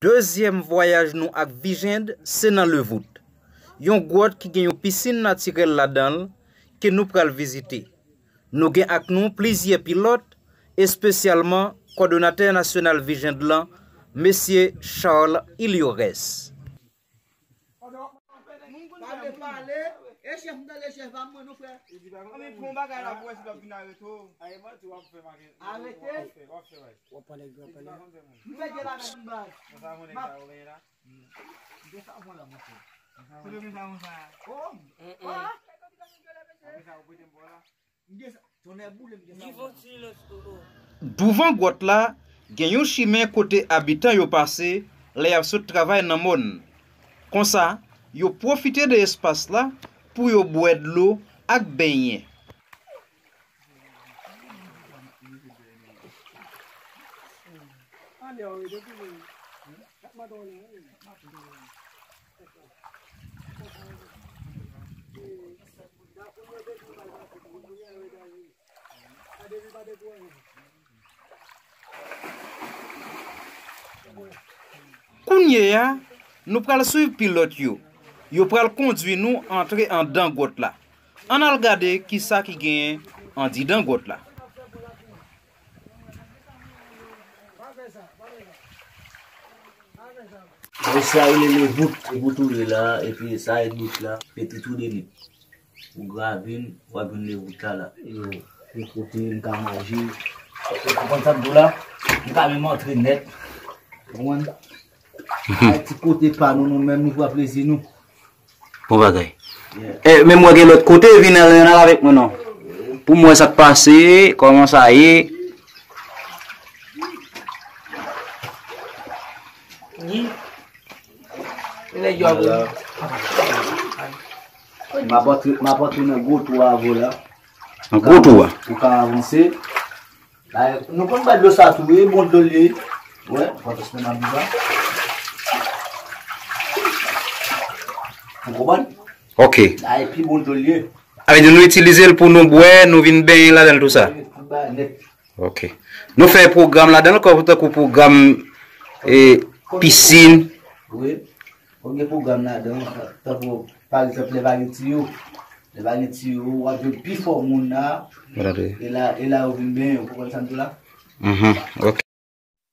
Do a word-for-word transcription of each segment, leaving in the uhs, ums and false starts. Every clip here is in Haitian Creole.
Dezyèm vwayaj nou ak Vijend se nan Levout, yon gwòt ki gen yon pisin natirèl ladan l ke nou pral vizite. Nou gen ak nou plizyè pilòt, espesyalman kòdonatè nasyonal Vijend lan, mesye Charles Iliores. Pa vle pale. E chèf, m tande chèf pa mwen non, frè. Ann pran bagay la pou wè si l ap vin arete w. Arete? W ap pale, w ap pale. M fè de la nan baz. M gen sa mwen la, monchè. Kote m gen sa mwen sa? Oh! Ah! Douvan gwòt la, gen yon chimen kote abitan yo pase lè y ap sot travay nan mòn. Konsa, yo pwofite de espas la pou yo bwè dlo ak benyen. Kounye a, nou pral swiv pilòt yo. Yo pral kondwi nou antre anndan gwòt la. Ann al gade kisa ki genyen andidan gwòt la. Sa rele Levout, Levout ou ye la, epi sa e dout la, Petit Trou de Lit. Ou gravin, w ap jwenn Levout la la. Yo, se kote m ka manje. Ou konprann sa m di w la? M ka menm antre nèt. Ou konprann? Ay, ti kote pa nou, nou menm, nou pran plezi nou. Bon bagay. Yeah. Eh, men mwen gen lòt kote, vin al, al avèk mwen non. Pou mwen sa k pase, kòman sa ye. Wi. Nèg yo ap. M ap antre, m ap antre nan gwo twou a avè w la. Nan gwo twou a? Pou ka avanse. Bay, nou konn bay dlo sa tou, wi, bon dlo li ye. Wè, pantas nan mabou la. Ou konprann? Ok. Bay pi bon dlo li ye. Sa vle di nou itilize l pou nou bwè, nou vin benyen ladan l tou sa? Wi, tout bagay nèt. Ok. Nou fè pwogram ladan l, kòm tankou pwogram, e, pisin. Wi. Ou gen pwogram ladan, tankou, pa egzanp, lè pa gen tiyo. Lè pa gen tiyo, w ap jwenn pi fò moun nan. E la, e la yo vin benyen, ou konprann sa m di w la? Mhm, ok.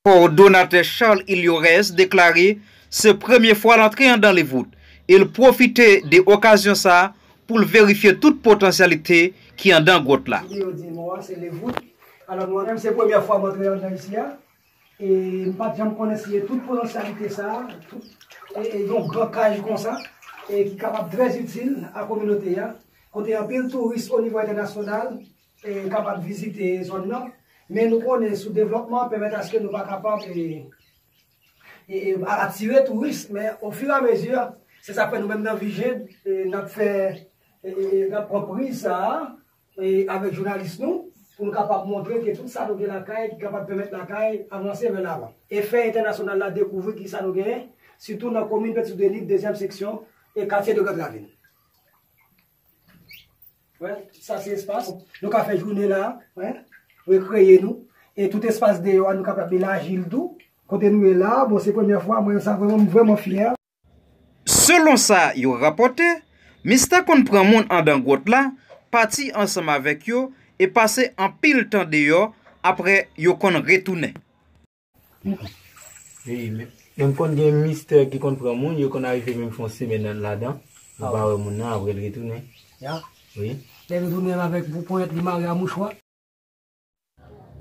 Kowòdonatè Charles Iliores deklare se premye fwa l antre anndan Levout e l pwofite de okazyon sa a pou l verifye tout potansyalite ki anndan gwòt la. Kote yo di mo a, se Levout. Alò, mwen menm, se premye fwa m antre anndan isi a. E m pa t janm konnen si e tout potansyalite sa a, tout, e, e yon gran kaj konsa, e ki kapab trè itil a kominote a, kote anpil touris o nivo entènasyonal, e, kapab vizite zòn nan. Men nou konnen soudevlòpman pèmèt aske nou pa kapab, e, e, e, atire touris, men ofiramezi, se sa k fè nou menm nan Vijend, e, n ap fè, e, e, e, n ap pran priz sa a, e, avèk jounalis nou, pou nou kapab montre ke tout sa nou gen lakay, ki kapab pèmèt lakay avanse vè lavan. E fè entènasyonal la dekouvri kisa nou genyen, sitou nan komin Petit Trou de Lit, dezyèm seksyon, e katye de Grand Ravine. Wè, sa se espas. Nou ka fè jounen la, wè, rekreye nou. E tout espas deyò a, nou kapab elaji l tou. Kote nou ye la, bon, se premye fwa, mwen, sa vrèman, m vrèman fyè. Selon sa yo rapòte, mistè konn pran moun anndan gwòt la, pati ansanm avèk yo e pase anpil tan deyò, apre yo konn retounen. Wi, men, menm konn gen mistè ki konn pran moun, yo konn arive menm fè yon semèn nan ladan, yo pa wè moun nan, apre l retounen. Ya. Wi. Lè l retounen avèk pou ponyèt li mare a mouchwa.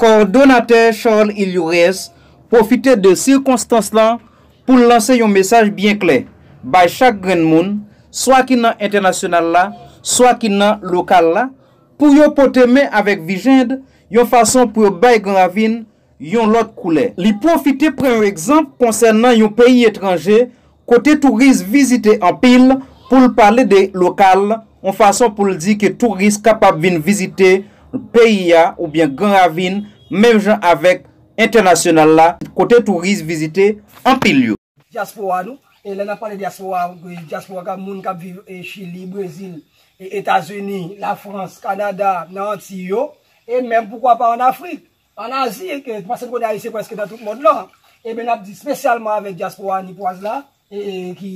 Kowòdonatè Charles Iliores pwofite de sikonstans lan pou l lanse yon mesaj byen klè bay chak grenn moun, swa ki nan entènasyonal la, swa ki nan lokal la, pou yo pote men avèk Vijend yon fason pou yo bay Gran Ravin yon lòt koulè. Li pwofite pran yon egzanp konsènan yon peyi etranje kote touris vizite anpil, pou l pale de lokal, yon fason pou l di ke touris kapab vin vizite peyi a oubyen Gran Ravin, menm jan avèk entènasyonal la, kote touris vizite anpil yo. Dyaspora nou, e lè n ap pale dyaspora, e dyaspora ka moun k ap viv, e Chili, Brezil, e Etazini, Lafrans, Kanada, nan Antiy yo, e menm poukwa pa ann Afrik. Ann Azi, ke, paske n konnen Ayisyen prèske nan tout mond lan. Ebyen, n ap di espesyalman avèk dyaspora nipwaz la, e, e, ki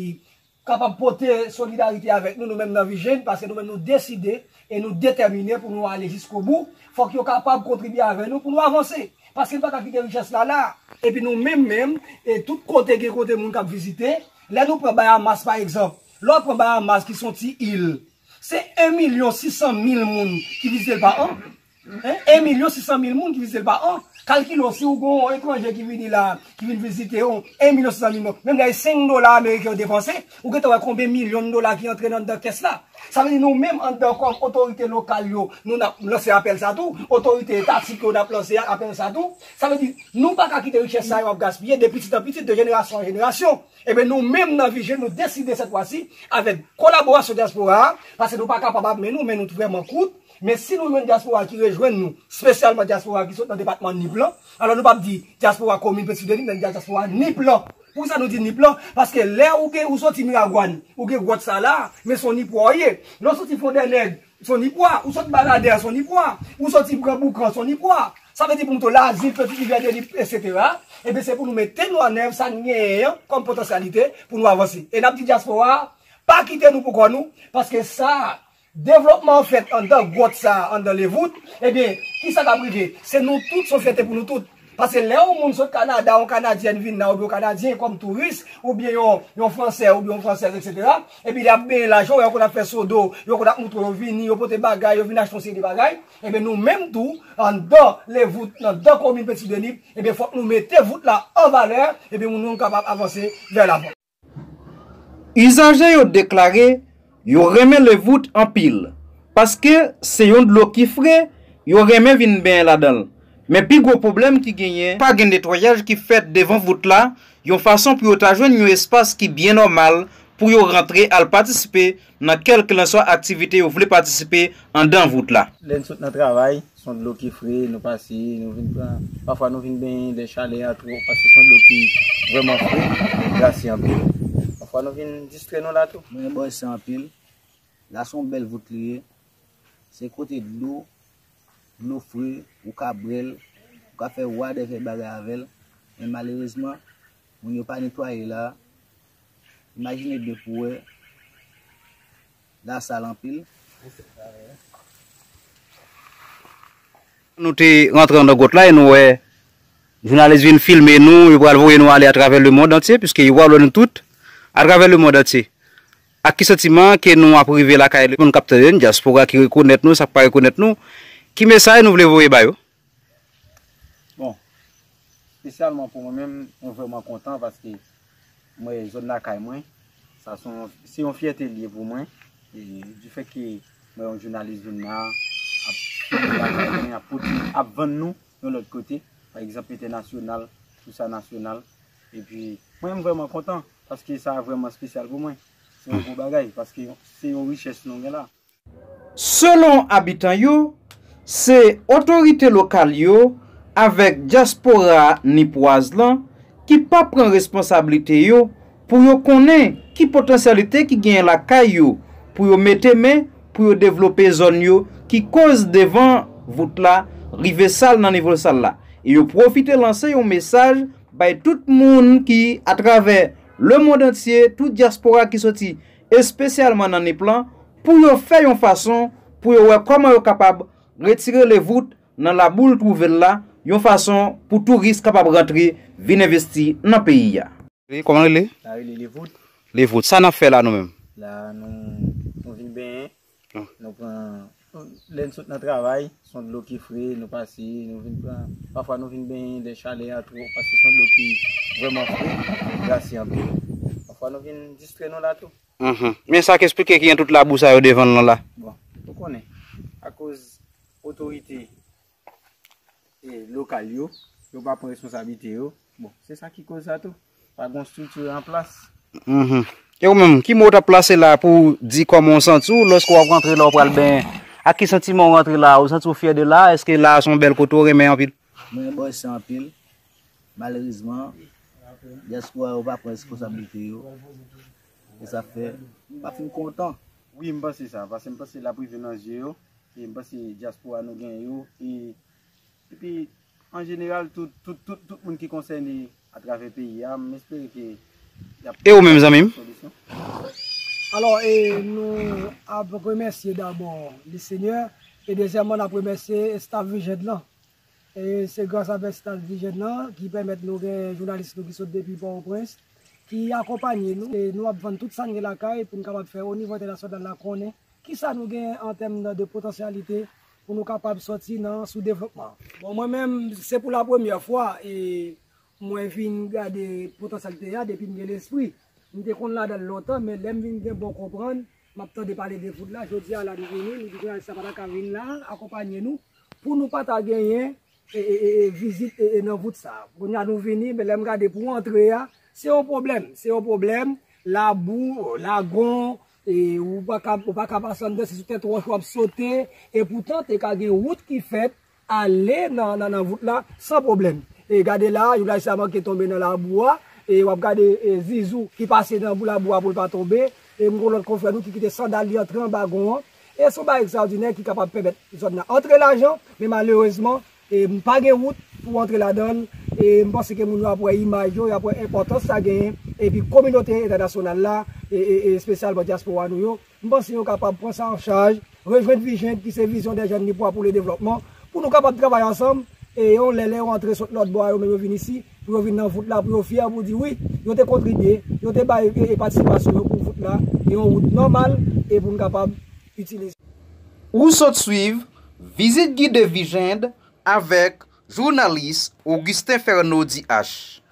kapab pote solidarite avèk nou, nou menm nan Vision, paske nou menm nou deside e nou detèmine pou nou ale jiskobou. Fòk yo kapab kontribye avè nou pou nou avanse. Paske nou pa ka kite richès la la. Epi nou menm menm, e tout kote gen kote moun k ap vizite, lè nou pran Bahamas pa egzanp, lè w pran Bahamas ki se yon ti il, se en milyon sis san mil moun ki vizite l pa an. En milyon sis san mil moun ki vizite l pa an. Kalkile w, si w gen yon etranje ki vini la, ki vin vizite w, en milyon sis san mil moun, menm lè e senk dola ameriken yo depanse, ou gentan wè konbyen milyon dola ki antre nan anndan kès la. Sa vle di nou menm anndan kòm otorite lokal yo, nou n ap lanse apèl sa tou, otorite etatik yo n ap lanse apèl sa tou. Sa vle di nou pa ka kite richès sa yo ap gaspiye de pitit an pitit, de jenerasyon an jenerasyon. Ebyen nou menm nan Vision nou deside sèt fwa si, avèk kolaborasyon dyaspora a, paske nou pa kapab ap men nou, men nou vrèman kout, men si nou jwenn dyaspora ki rejwenn nou, espesyalman dyaspora ki sot nan depatman Nip lan, alò nou p ap di dyaspora komin Peti Deni, men dyaspora Nip lan. Poukisa nou di Nip lan? Paske lè ou gen, ou soti Miragwàn, ou gen gwòt sa la, men se yon Nipwa w ye. Lè w soti Fondènèg, se yon Nipwa. Ou soti Baradè, se yon Nipwa. Ou soti Gran Boukan, se yon Nipwa. Sa vle di pou m tou Lazil, Peti Rivè de Nip, etsetera. Ebyen se pou nou mete nou an èv sa n genyen an kòm potansyalite pou nou avanse. E n ap di dyaspora a, pa kite nou pou kò nou, paske sa, devlopman an fèt anndan gwòt sa, anndan Levout, ebyen, kisa k ap rive? Se nou tout, se yon fyète pou nou tout. Paske lè yon moun sot Kanada, yon Kanadyèn vin la, oubyen yon Kanadyen kòm touris, oubyen yon, yon Fransè, oubyen yon Fransèz, etsetera, epi l ap benyen lajan, yo konn ap fè sodo, yo konn ap moutre yo vini, yo pote bagay, yo vin achte yon seri de bagay, ebyen nou menm tou, anndan Levout, anndan komin Peti Deni, ebyen fòk nou mete vout la an valè, ebyen nou kapab avanse vè lavan. Izaje yo deklare yo renmen Levout anpil, paske se yon dlo ki fre, yo renmen vin benyen ladan l. Men pi gwo pwoblèm ki genyen, pa gen netwayaj ki fèt devan vout la, yon fason pou yo ta jwenn yon espas ki byen nòmal pou yo rantre al patisipe nan kèlkelanswa aktivite yo vle patisipe anndan vout la. Lè n sot nan travay, se yon dlo ki fre, nou pase, nou vin pran. Pafwa nou vin benyen lè chalè a twòp, paske se yon dlo ki vrèman fre, glase anpil. Pafwa nou vin distrè nou la tou. Mwen renmen bò sa anpil. La se yon bèl vout li ye. Se kote dlo, dlo fre, ou ka bwè l, ou ka fè whatever bagay avè l. Men malerezman, moun yo pa netwaye la. Imajine byen pou wè. La sal anpil. Nou te rantre anndan gwòt la e nou wè jounalis vin filme nou, yo pral voye nou ale atravè lemonn antye, piske yo pral wè nou tout atravè lemonn antye. Ak ki santiman ke nou ap rive lakay moun k ap tande n, dyaspora ki rekonèt nou, sa k pa rekonèt nou, ki mesaj nou vle voye ba yo? Bon, espesyalman pou mwen menm, mwen vrèman kontan paske mwen, zòn lakay mwen, sa se yon, se yon fyète li ye pou mwen. E, du fait ke mwen yon jounalis vin la, ap filme lakay mwen, ap pote, ap vann nou yon lòt kote, pa egzanp, entènasyonal, tou sa nasyonal. Epi, mwen, m vrèman kontan, paske sa vrèman espesyal pou mwen. Se yon gwo bagay, paske se yon richès nou gen la. Selon abitan yo, se otorite lokal yo avèk dyaspora nipwaz lan ki pa pran responsablite yo pou yo konnen ki potansyalite ki genyen lakay yo pou yo mete men pou yo devlope zòn yo ki koz devan vout la rive sal nan nivo sal la. E yo pwofite lanse yon mesaj bay tout moun ki atravè lemonn antye, tout dyaspora ki soti espesyalman nan Nip lan, pou yo fè yon fason pou yo wè kòman yo kapab retire Levout nan laboul twouve l la, yon fason pou touris kapab rantre vin envesti nan peyi a. Kòman rele? Sa rele Levout. Levout. Sa n ap fè la nou menm? La nou, nou vin benyen. Nou pran, lè n sot nan travay, se yon dlo ki fre, nou pase, nou vin pran. Pafwa nou vin benyen lè chalè a twòp, paske se yon dlo ki vrèman fre, glase anpil. Pafwa nou vin distrè nou la tou. Mhm. Men sa k esplike ki gen tout labou sa yo devan l lan la. Bon, ou konnen, akoz otorite e lokal yo, yo pa pran responsablite yo. Bon, se sa ki koz sa tou. Pa gen yon estrikti an plas. Mhm. E ou menm, ki mo w t ap plase la pou w di kòman w santi w lòske w ap rantre la, w pral benyen? Ak ki santiman w rantre la? Ou santi w fyè de la? Èske la a se yon bèl kote w renmen anpil? Mwen renmen bò sa anpil. Malerezman, dyaspora yo pa pran responsablite yo. E sa fè, m pa fin kontan. Wi, m panse sa, paske m panse l ap rive nan je yo. E m panse dyaspora nou gen yo. E, epi, an jeneral, tout, tout, tout, tout moun ki konsène atravè peyi a. M espere ke y ap E ou menm, zanmi m? Solisyon. Alò, e, nou ap remèsye dabò Lesenyè, e dezyèmman, n ap remèsye staff Vision lan. E se gras avèk staff Vision lan ki pèmèt nou gen jounalis nou ki sot depi Pòtoprens, ki akonpanye nou. E nou ap vann tout sa n gen lakay pou n kapab fè o nivo entènasyonal la konnen kisa nou gen an tèm de potansyalite pou nou kapab sòti nan soudevlopman. Bon, mwen menm, se pou la premyè fwa, e mwen vin gade potansyalite a depi m gen lespri. M te konn ladan l lontan, men lè m vin gen bon konprann, m ap tande pale de vout la, jodi a la nou vini, nou di jounalis la pa ta ka vin la, akonpanye nou, pou nou pa ta genyen e, e, e, e, vizit e, e, nan vout sa. Kounye a nou vini, men lè m gade pou antre a, se yon pwoblèm, se yon pwoblèm, labou, lagon, e, ou pa ka, ou pa ka pase anndan, se sou tèt wòch w ap sote, e poutan te ka gen wout ki fèt, ale nan, nan, nan vout la san pwoblèm. E gade la, jounalis la manke tonbe nan labou a, e w ap gade e, Zizou ki pase nan bout labou a pou l pa tonbe, e m gon lòt konfrè nou ki kite sandal li antre anba gon an, e se yon bagay ekstraòdinè ki kapab pèmèt zòn nan antre lajan, men malerezman, e m pa gen wout pou antre ladan l, e m panse ke moun yo ap wè imaj yo, y ap wè enpòtans sa genyen, epi kominote entènasyonal la, e, e, e espesyalman dyaspora nou yo, m panse yo kapab pran sa an chaj, rejwenn Vision ki se Vision des Jeunes Nipwa pou le Développement, pou nou kapab travay ansanm, e yon lè, lè yo antre sot lòt bò a, yo menm yo vin isi, pou yo vin nan vout la, pou yo fyè, pou di wi, yo te kontribye, yo te bay e, e patisipasyon yo pou vout la, e yon wout nòmal, e pou n kapab itilize. Ou sot swiv vizit gide Vision avèk jounalis Augustin Fernaudy H.